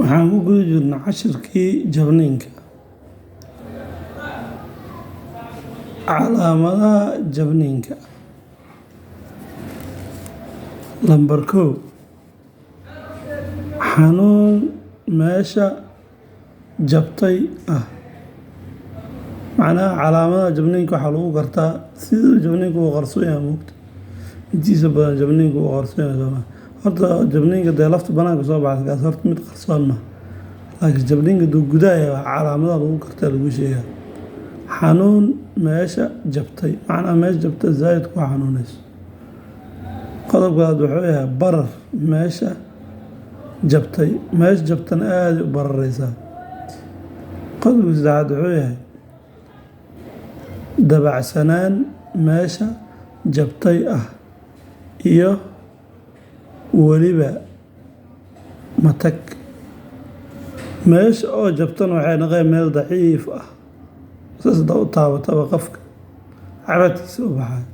Waxaan ku guda jirnaa cashirkii jabniinka. Calaamadaha jabniinka. Lambar 1, xanuun meesha jabtay ah. Macnaha calaamadaha jabniinka waxaa lagu gartaa siduu jabniinku uu qarsoon yahay, moogta intiisa badan jabniinku uu qarsoon yahay sooma. Horta jabniinka dee lafta banaanka soo baxda, kaas horta mid qarsoon ma, laakiin jabniinka duu gudaha yahay waa calaamadaha lagu gartaa lagu sheegaa. Xanuun meesha jabtay, macnaha meesha jabtay zaid ku xanuunayso. Qodobka labaad wuxuu yahay barar meesha jabtay, meesha jabtana aad u barareysaa. Qodobka saddexaad wuxuu yahay dabacsanaan meesha jabtay ah iyo weliba matag. Meesha oo jabtana waxay noqon meel daciif ah, saas hadaa u taabataba qofka cabadkiisa u baxay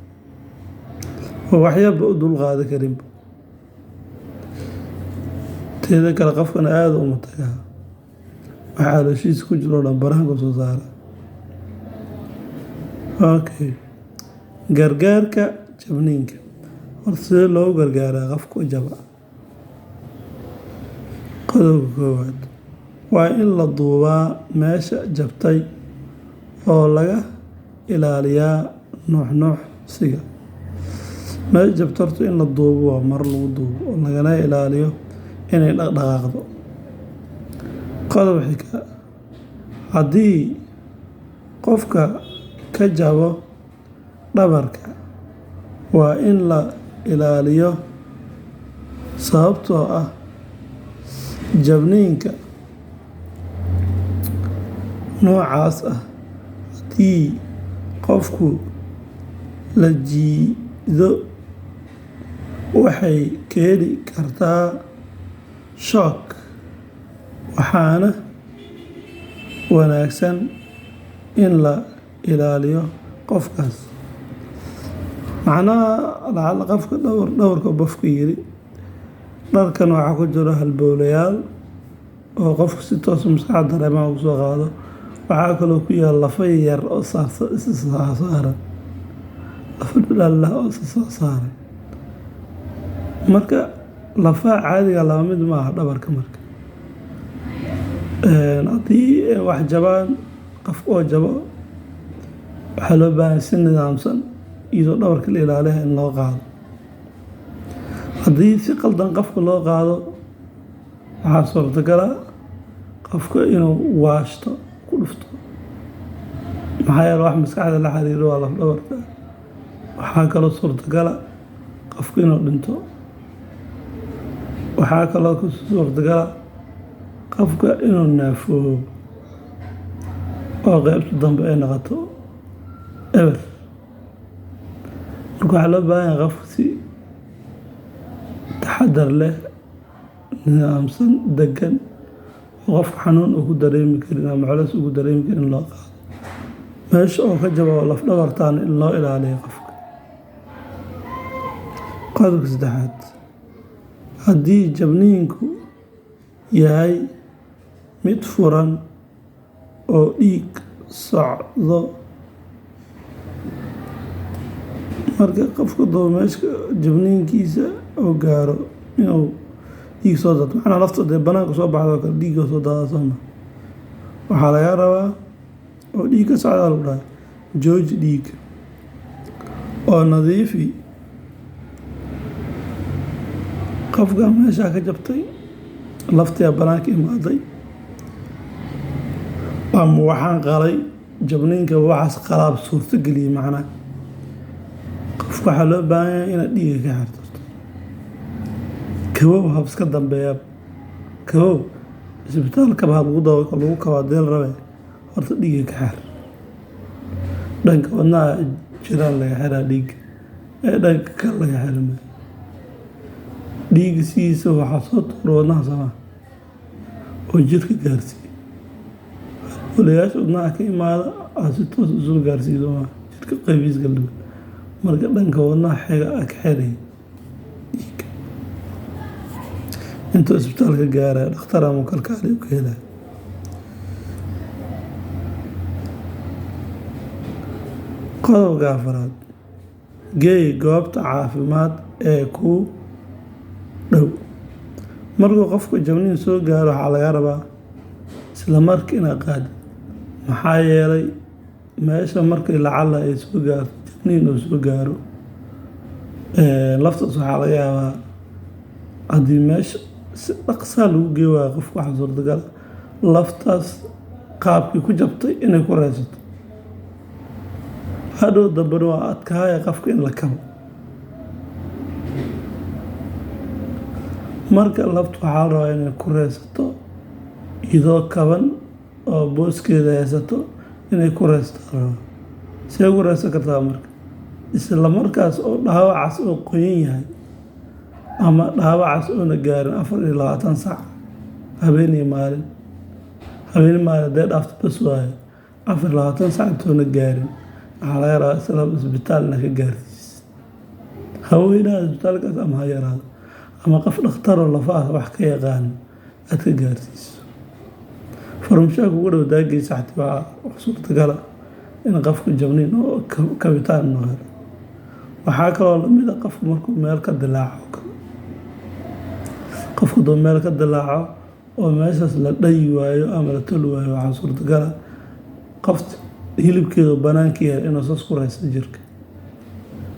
oo waxyarba u dul qaadan karinba. Teeda kale qofkana aad u matagaa, waxa calooshiisa ku jiro oo dhan banaanka soo saara. Okay, gargaarka jabniinka. Horta sidee loogu gargaaraa qofka jaba? Qodobka koowaad waa in la duubaa meesha jabtay oo laga ilaaliyaa nuuxnuuxsiga. Meesha jabta horta in la duubo, waa maro lagu duubo oo lagana ilaaliyo inay dhaqdhaqaaqdo. Qodob xiga, haddii qofka ka jabo dhabarka, waa in la ilaaliyo, sababtoo ah jabniinka noocaas ah haddii qofku la jiido waxay keeni kartaa shock, waxaana wanaagsan in la ilaaliyo qofkaas. Macnaha lacala qofka dhabarka bafka yiri, dharkan waxaa ku jiro halbowlayaal oo qofka si toos maskaxda dareemaha ugu soo qaado. Waxaa kaloo ku yaal lafo yar oo saaran, lafo dhalaal oo saaran. Marka lafaha caadiga laba mid maaha dhabarka. Marka haddii wax jabaan, qofka oo jabo, waxaa loo baahan si nidaamsan iyadoo dhabarka la ilaaliyo in loo qaado. Haddii si qaldan qofka loo qaado, waxaa suurtagala qofka inuu waashto ku dhufto, maxaa yeele wax maskaxda la xiriiro waa laf dhabarta. Waxaa kaloo suurtagala qofka inuu dhinto. Waxaa kaloo ku suurtagala qofka inuu naafoobo oo qeybta dambe ay noqoto eber. Marka waxaa loo baahan yahay qofka si taxadar leh, nidaamsan, degan, oo qofka xanuun uu ku dareemi karin ama culeys ugu dareemi karin in loo qaado. Meesha oo ka jabo laf dhabartaana in loo ilaaliyo qofka. Qodobka saddexaad, haddii jabniinku yahay mid furan oo dhiig socdo, marka qofka doo meesha jabniinkiisa oo gaaro inuu dhiig soo daato, macnaha lafta dee banaanka soo baxdo oo kale dhiigga soo daada sooma, waxaa laga rabaa oo dhiig ka socdaa lagu dhahay jooji dhiigga oo nadiifi qofka meeshaa ka jabtay. Laftiyaa banaanka imaaday ama waxaan qalay jabniinka, waxaas qalaab suurto geliyey. Macnaha qofka waxaa loo baahan yahay inaad dhiigga ka xirto. Kabow hab iska dambeeya, kabow isbitaalka baa lagu dawo lagu kabaa deel rabe. Horta dhiigga ka xir. Dhanka wadnaha jiraan laga xiraa dhiigga ee dhanka kale laga xiri maayo. Dhiigga sidiisa waxaa soo tuura wadnaha sooma oo jidhka gaarsiiya. Halbowlayaasha wadnaha ka imaada aa si toos u soo gaarsiiya sooma jidhka qaybihiisa kala duwan. Marka dhanka wadnaha xiga aa ka xiraya dhiigga. Intuu isbitaalka gaarayo, dhakhtar ama kalkaali u ka helayo. Qodobka afaraad: geey goobta caafimaad ee kuu dhow. Markuu qofku jabniin soo gaaro, waxaa laga rabaa isla markii inaad qaadid. Maxaa yeelay, meesha markii lacala ay soo gaarto, jabniin uu soo gaaro, laftaas waxaa laga yaabaa haddii meesha si dhaqsaa lagu geey waayo qofka, waxaa suurtagal laftaas qaabkii ku jabtay inay ku raysato. Hadhow dambena waa adkaaya qofka in la kabo. Marka laftu waxaa la rabaa inay ku raysato iyadoo kaban oo booskeeda haysato, inay ku raysato la rabaa. See ku raysan kartaa? Marka isla markaas oo dhaawacaas oo qoyan yahay ama dhaawacaas oona gaarin 24 saac, habeen iyo maalin. Habeen iyo maalin hadday dhaafto, bas waaye. 24 saac intoona gaarin, waxaa laga rabaa isla isbitaal inaad ka gaarsiiso. Ha weynaado isbitaalkaas ama ha yaraado, ama qof dhakhtaroo lafaha wax ka yaqaan aad ka gaarsiiso. Farmashiyaha kugu dhow hadaa geyso xataa, waa suurtagala in qofka jabniin oo kabitaan inuu helo. Waxaa kaloo lamid ah qofku markuu meel ka dilaaco kale. Qofku haduu meel ka dilaaco oo meeshaas la dhayi waayo ama la toli waayo, waxaa suurtagal ah qof hilibkeedu banaanka yahay inuu saas ku raysto jirka.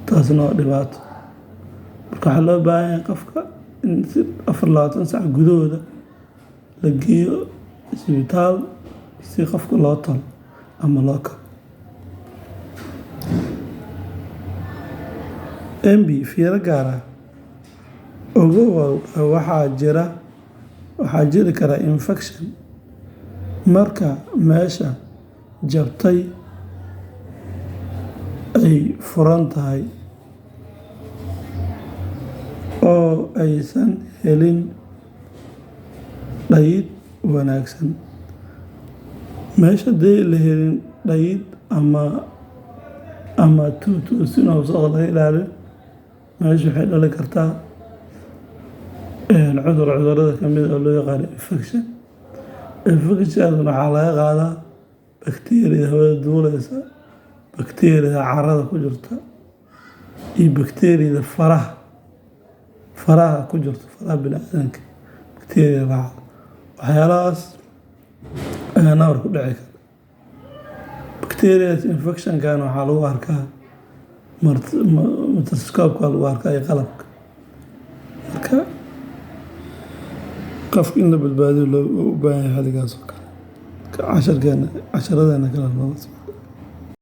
Taasna waa dhibaato. Marka waxaa loo baahan yahay qofka in si 24 saac gudahooda la geeyo isbitaal si qofka loo tolo ama loo kabo. MB fiiro gaar ah: Ogow, waxaa jiri kara infekshan marka meesha jabtay ay furan tahay oo aysan helin dhayid wanaagsan. Meesha haddii la helin dhayid ama tuutuusin oo wasaqda laga ilaaliyo, meesha waxay dhali kartaa cudur cudurada kamid ah oo loo yaqaano infection. Infection waxaa laga qaadaa bakteeriyada hawada duuleysa, bakteeriyada carrada ku jirta iyo bakteeriyada faraha ku jirta, faraha bini'aadamka bakteeriya raacda. Waxyaalahaas ayaa nabar ku dhici kara. Bakteeriyadaas infectionkan waxaa lagu arkaa microscope lagu arkaa iyo qalabka. Marka qofka in la badbaadiyo loo u baahan yahay xilligaas oo kale. Casharkeena, casharadeena kale noola socdo.